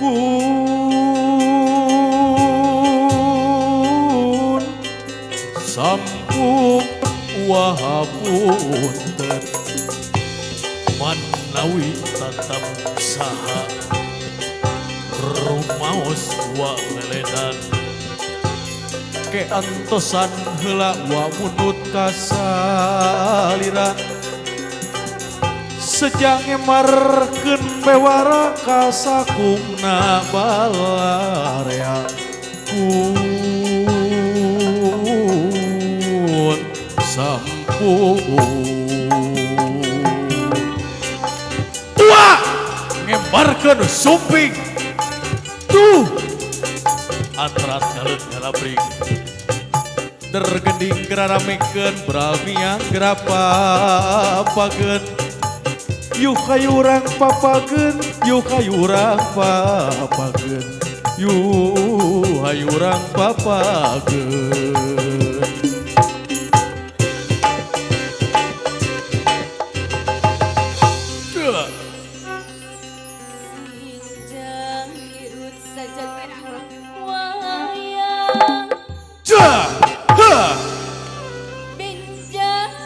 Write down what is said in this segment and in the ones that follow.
Sampun sampun wahapunten manawi tatap saha rumaos wa leledan keantosan heula wa mundut kasalira sejang ngemarkeun bewara kasakungna balarea kun sampun tua ngemarkeun sumping tuh atrat ngaleut ngalabring dergending geraramekeun bramiang gerapapageun yuk hayurang papageun yuk hayurang papageun yuk hayurang papageun. Sinjang irut sajadah wayang benjang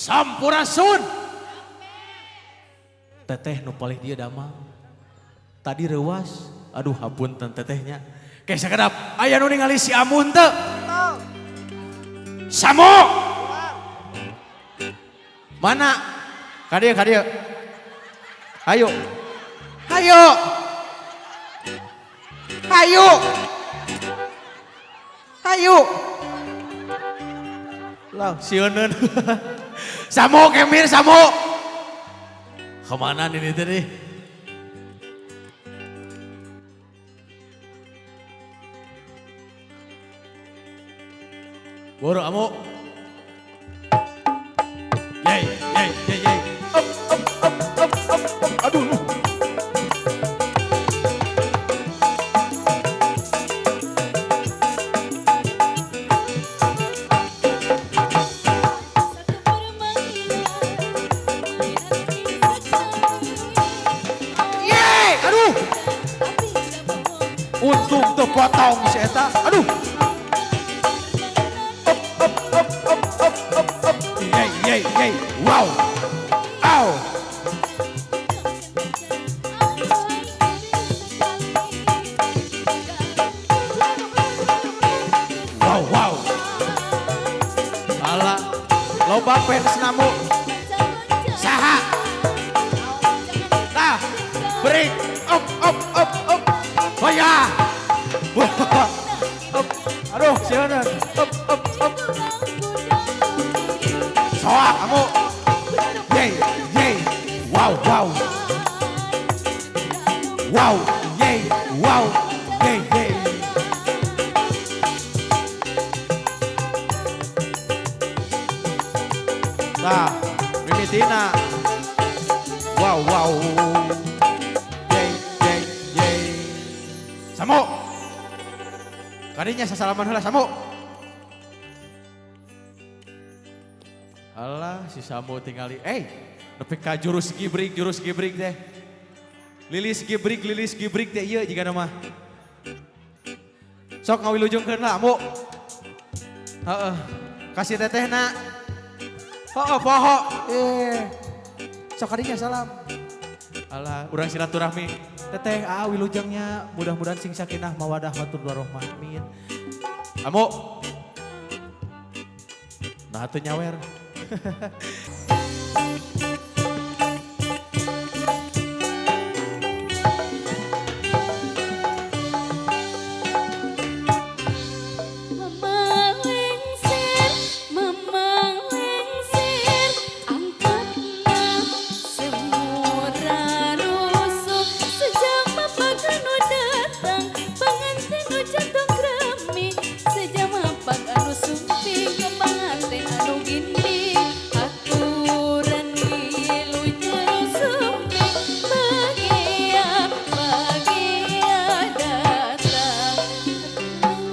Sampurasun. Teteh nu palih dia damang. Tadi reuas, aduh hapunten tetehnya. Ke sakedap aya nu ningali si Amun teu? Samo. Mana? Ka dieu, ka dieu. Hayu. Hayu. Hayu. Hayu. Lah, sieuneun. Samo kemir samo. Kemana ini tadi? Boro amu. Yey yey yey yey. Up up up up up up. Aduh lu. Untung tuh potong si eta. Aduh. Up up up up up up up. Yey yey yey. Wow. Ow. Wow wow. Alah. Loba fans namu. Saha. Tah. Break. Up up up up. Oh ya. Up. Aduh, siapa? Up up up. Tah, mimitina. Wow wow. Yey yey yey. Samo. Kadinya sasalaman heula Samo. Alah si Samo tingali. Nepi ka jurus gibrik teh. Lilis gibrik teh ieu jigana mah. Sok ngawilujengkeun lah, Ambu. Heeh. Kasih tetehna. Heeh, poho. Sok kadinya salam. Alah, urang silaturahmi. Teteh, wilujengnya mudah-mudahan sing sakinah mawadah warohmah. Amin. Ambu. Nah, teu nyawer. Memang lengser angkatna semua rusuh sejak bapak anu datang pengantin nu jantung kremi sejak bapak anu sumping ke pengantin anu gini aturan wilujeng sumping bahagia bahagia datang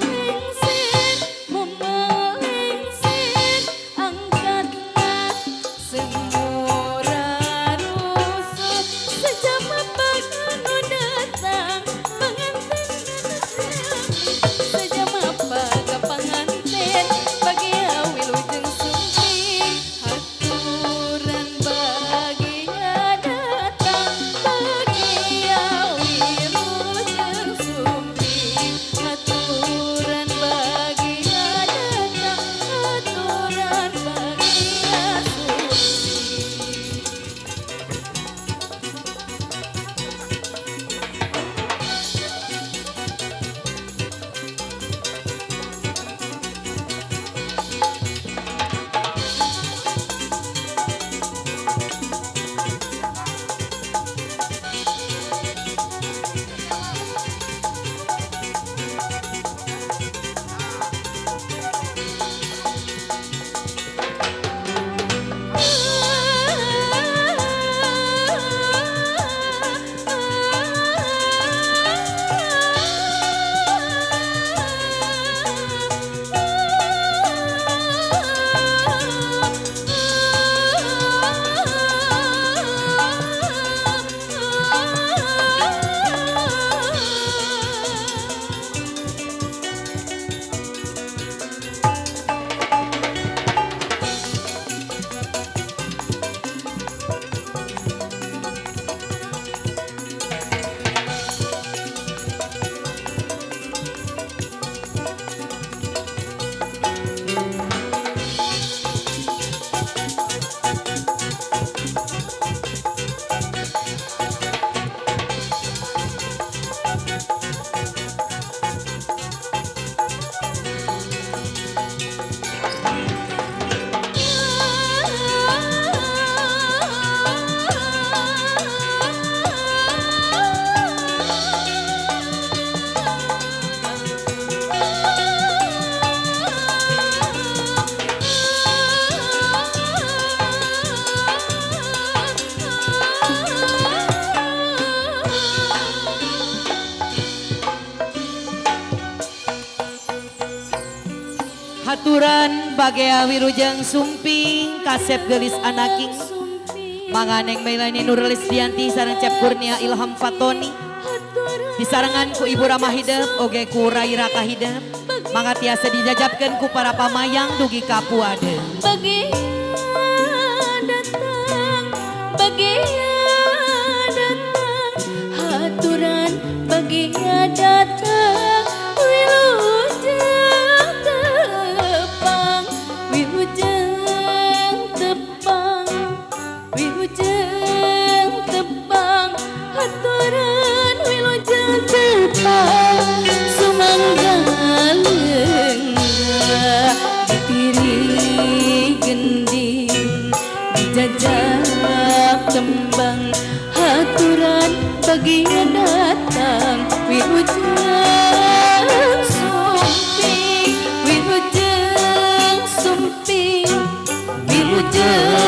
lengser memelengsir angkatna semua rusuh sejak bapak anu datang pengantin sejak bapak pengantin bahagia wilujeng sumping aturan bahagia datang bahagia wilujeng sumping aturan bahagia datang aturan bahagia sumping. Haturan bagea wilujeng sumping kasep gelis anaking manganeng Melani Nurlis Dianti sareng Cep Kurnia Ilham Fatoni disarengan ku Ibu Ramah Hidep oge ku Rai Raka Hidep mangga tiasa dijajabkeun ku para pamayang dugi ka puade. Bagia datang, bagia datang, haturan bagia datang, wilujeng tepang, wilujeng tepang, wilujeng tepang, haturan wilujeng tepang, sumangga lenggah ditiri gending dijajab tembang haturan bagia datang wilujeng sumping wilujeng sumping wilujeng